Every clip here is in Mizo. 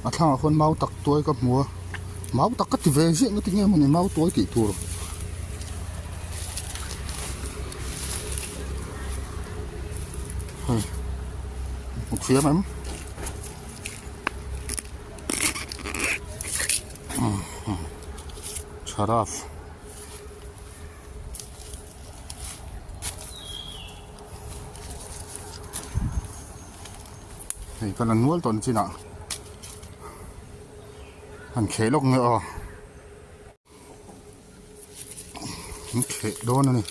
A thlangah khuan mau tak tuai ka hmu a mau tak ka ti ve ziah nga tinge mawni mau tuai tih tur. Hei hmu thiam em? Tha rough. Hei ka la nual tawh chinah han kheh lawk nge aw an kheh dawn a ni.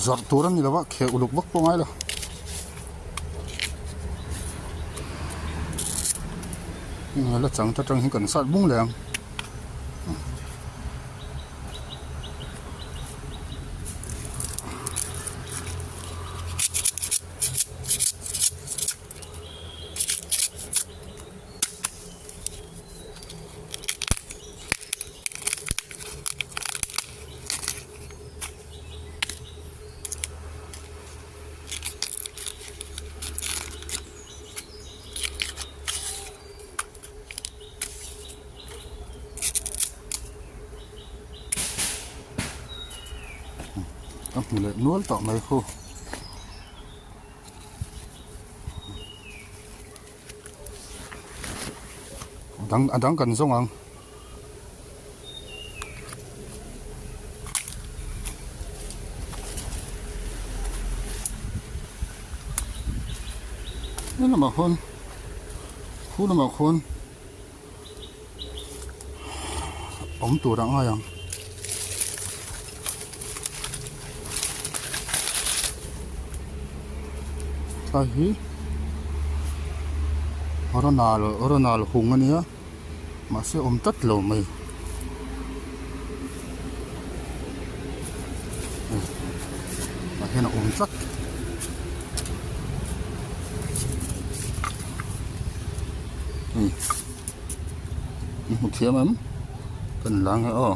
Zawrh tur a ni lo a kheh uluk vak pawh ngai lo. La chang ta tang hi kan sat bung leh ang. Ka hmu leh nual tawh mai khu. Dang a dang kan zawng ang. He lamah khawn khu lamah khawn awm tur a ngai ang. Tlai hi ronal ronal hung a nia mahse awm tlat lo mai tah hian a awm tlat. Hei i hmu thiam em kan la nge aw.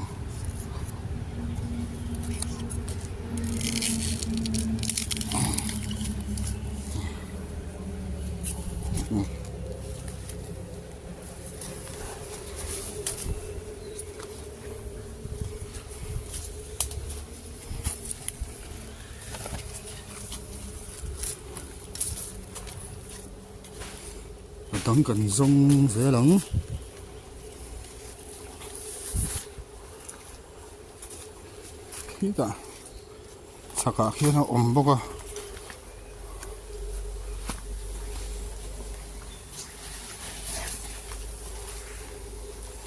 A dang kan zawng zel ang. Khitah chhakah khian a awm bawk a.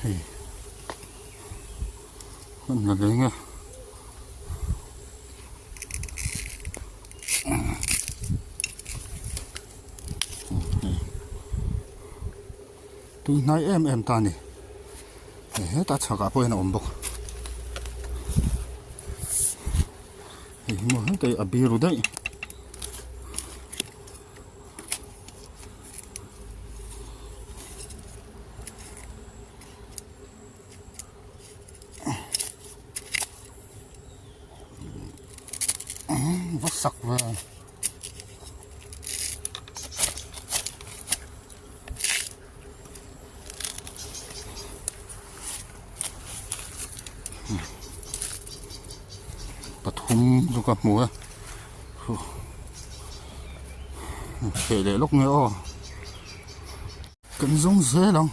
Hei hman la leng e. Tui hnai em em ta a ni hei hetah chhakah pawh hian a awm bawk hei hi maw heta hi a biru daih. Va sak ve. Pathum chu ka hmu e Theh leh lawk nge aw Kan zawng zel ang.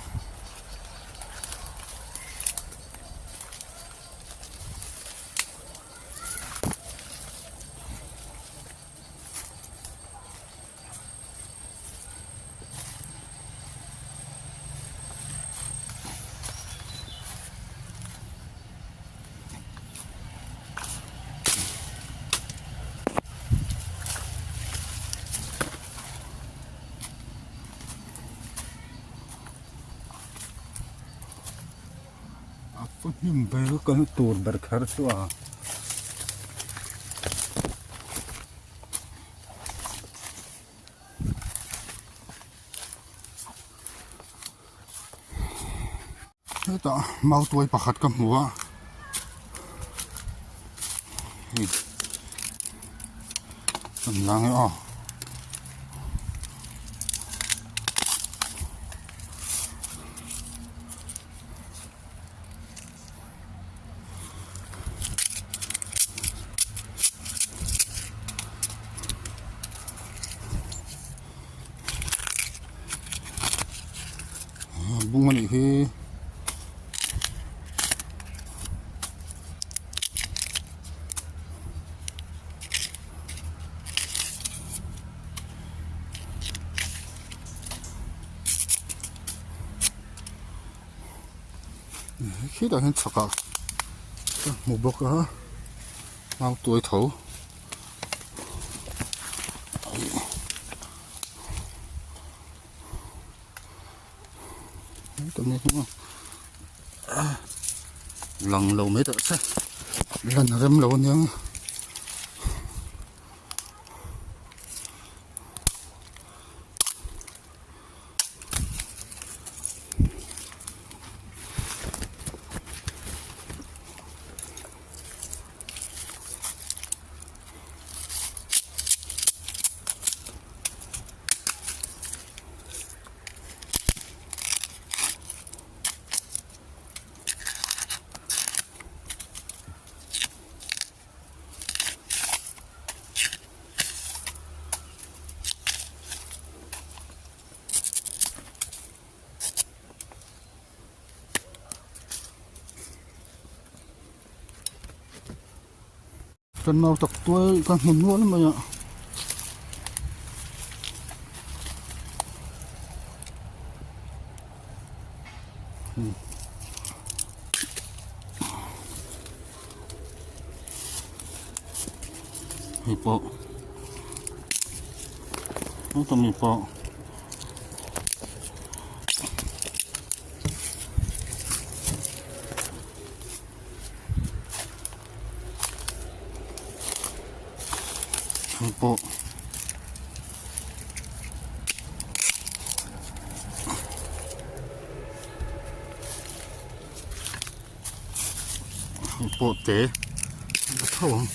A pu hnim ber kal tur ber kher chu a. Hetah mautuai pakhat ka hmu a hei an la nge aw. Bung a nih hi khitah hian chhakah ka hmu bawk a mau tuai tho. Lang lo mai tawh se lan rem lo ania nge. Kan mau tak tual ka hmu nual mai a. Hei pawh heta mi pawh hei pawh. Pawh te a tho ang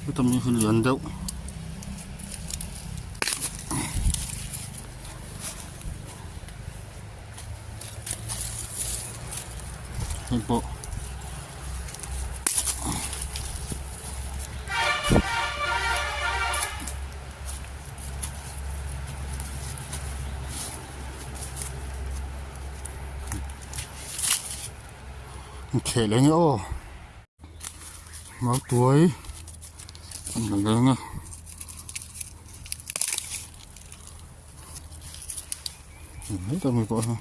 heta mi hi lian deuh hei pawh. Kheh leh nge aw mautuai an la leng a heta mi pawh hi.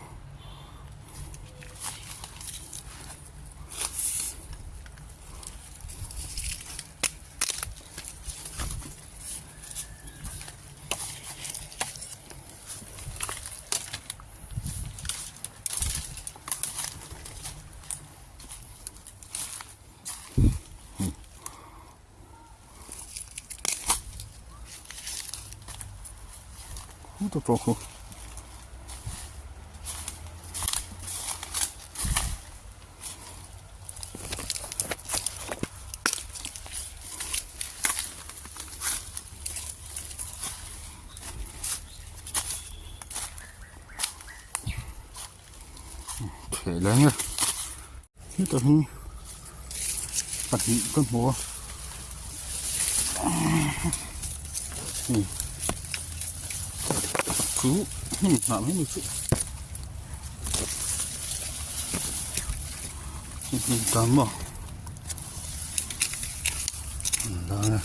Khutah pawh khu. Theh leh nge hetah hian pahnih ka hmu a hei chu hnim hnah mai ni chu hnim tan maw an la a.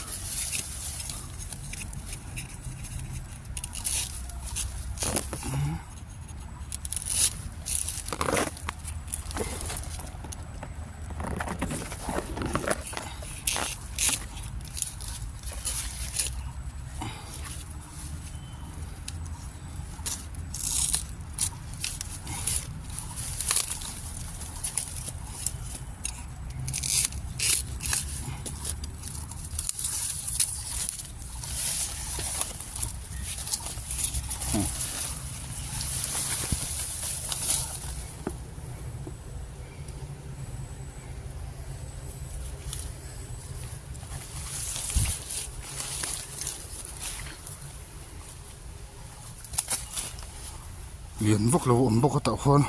Lian vak lo a awm bawk a tah khuan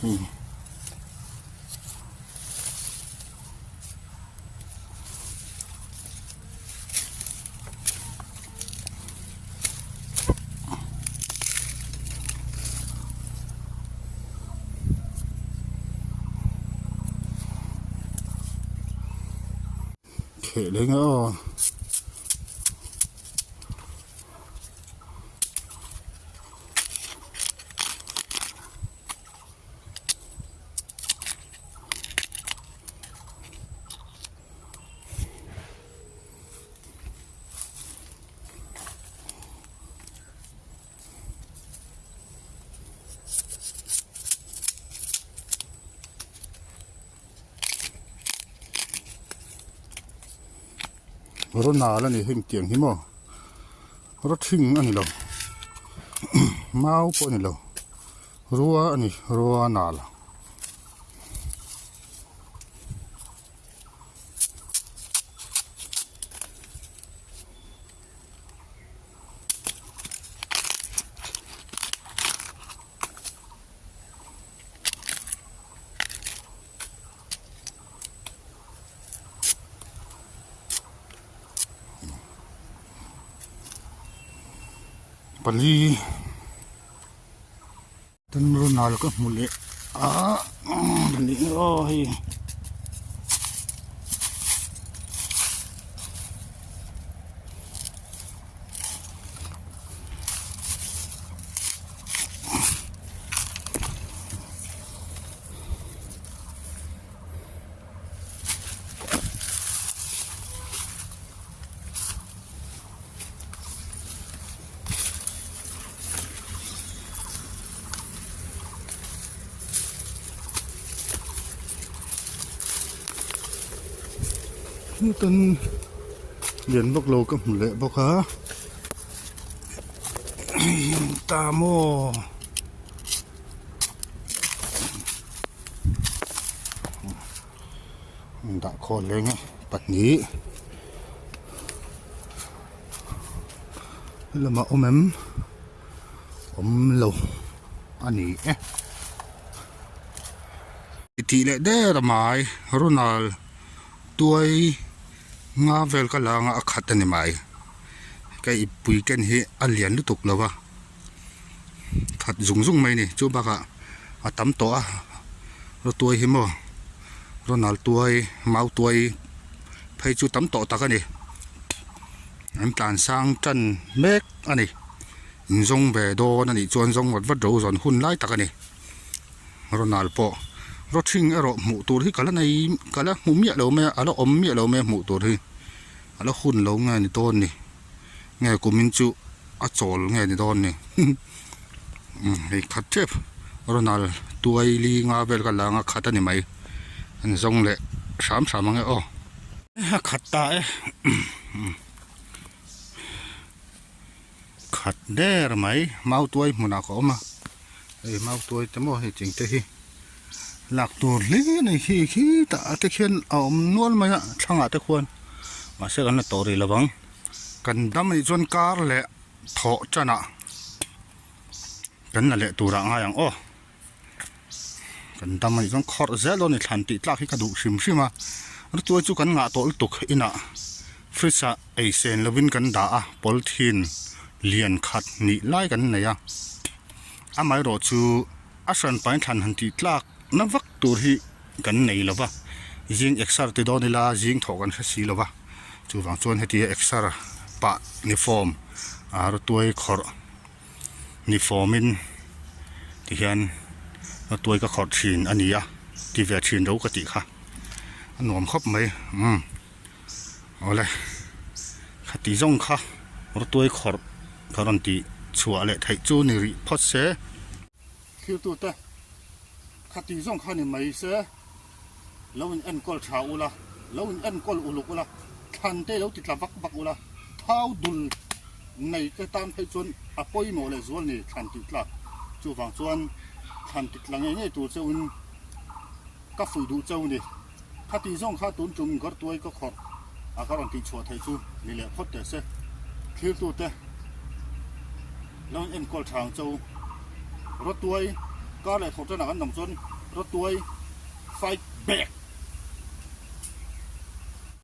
hei Kheh leh nge aw. Ronald a ni heng tiang hi maw rawthing a ni lo mau pawh a ni lo rua a ni rua nal. Pali Ronald ka hmu leh a pali aw hei. Hmutan lian vak lo ka hmu leh bawk a ta maw. Dah khawl leng a pahnih lamah awm em awm lo a ni e tih leh der a mai Ronald tuai nga vel ka la anga a khat a ni mai ka ipui ken hi a lian lutuk lo va. Khat zung zung mai a ni chu bakah a tam tawh a rawtuai hi maw Ronald tuai mau tuai phei chu tam tawh tak a ni an tlan sang tan mek a ni in zawng ve dawn a nih chuan zawng vat vat ro zawn hun lai tak a ni Ronald pawh rawthing erawh hmuh tur hi ka la nei ka la hmu miah lo mai a a la awm miah lo mai a hmuh tur hi a la hun lo nge ni dawn ni. Nge kumin chu a chawl nge ni dawn ni hei khat tep Ronald tuai li nga vel ka la anga khat a ni mai an zawng leh hram hram ang e aw a khat ta e khat der mai mau tuai hmunah ka awm a hei mau tuai te maw hei ching te hi lak tur hle a ni khi khi tah te khian a awm nual mai a thlangah te khuan mahse kan la tawh rih lo vang. Kan dam anih chuan kar leh thawh tanah kan la leh turah ngai ang aw. Kan dam anih chuan khawrh zel dawn a ni thlan tih tlak hi ka duh hrim hrim a. Rutuai chu kan ngah tawh lutuk inah fridge ah ei sen lovin kan dah a polythene lian khat hnih lai kan nei a. Amaherawh chu a hran pain thlan han tih tlak na vak tur hi kan nei lo va, zing exer ti dawn ila zing thawh kan hre si lo va, chuvang chuan hetia exer pah ni form ah rawtuai khawrh ni form in tihian rawtuai ka khawrh thin a ni a ti ve thin ro ka tih kha a nuam khawp mai umm awle khati zawng kha rawtuai khawrh ka rawn tih chhuah leh theih chu ni rih phawt se. Thiltute khati zawng kha ni mai se, lo in enkawl tha ula, lo in enkawl uluk ula, thlan te lo ti tla vak vak ula, thau dul nei te tan phei chuan a pawimawh leh zual ni thlan tih tlak. Chuvang chuan thlan ti tla ngei ngei tur cheuhin ka fuih duh cheu ni. Khati zawng kha tun tum Gartuai ka khawrh a ka rawn tih chhuah theih chu ni leh phawt teh se. Thiltute. Lo in enkawl tha ang cho. Rawtuai kar leh thawh tanah kan dang chuan rawtuai fight back.